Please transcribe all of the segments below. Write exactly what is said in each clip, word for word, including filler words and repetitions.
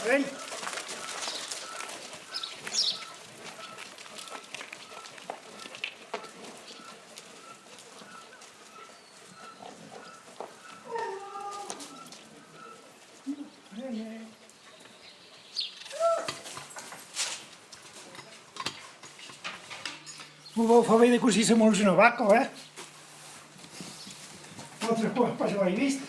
Ei! Vos vau far veire cossí se molze una vaca, eh? L'autre còp pas l'ai vist.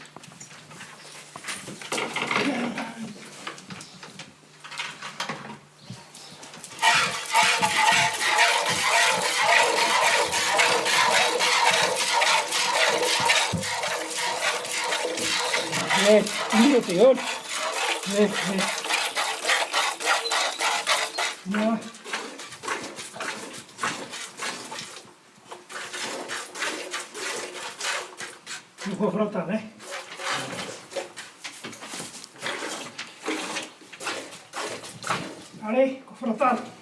Eh, mira-te, hòrt. Eh, eh. No. Lo còp frotant, eh? Allez, còp frotant.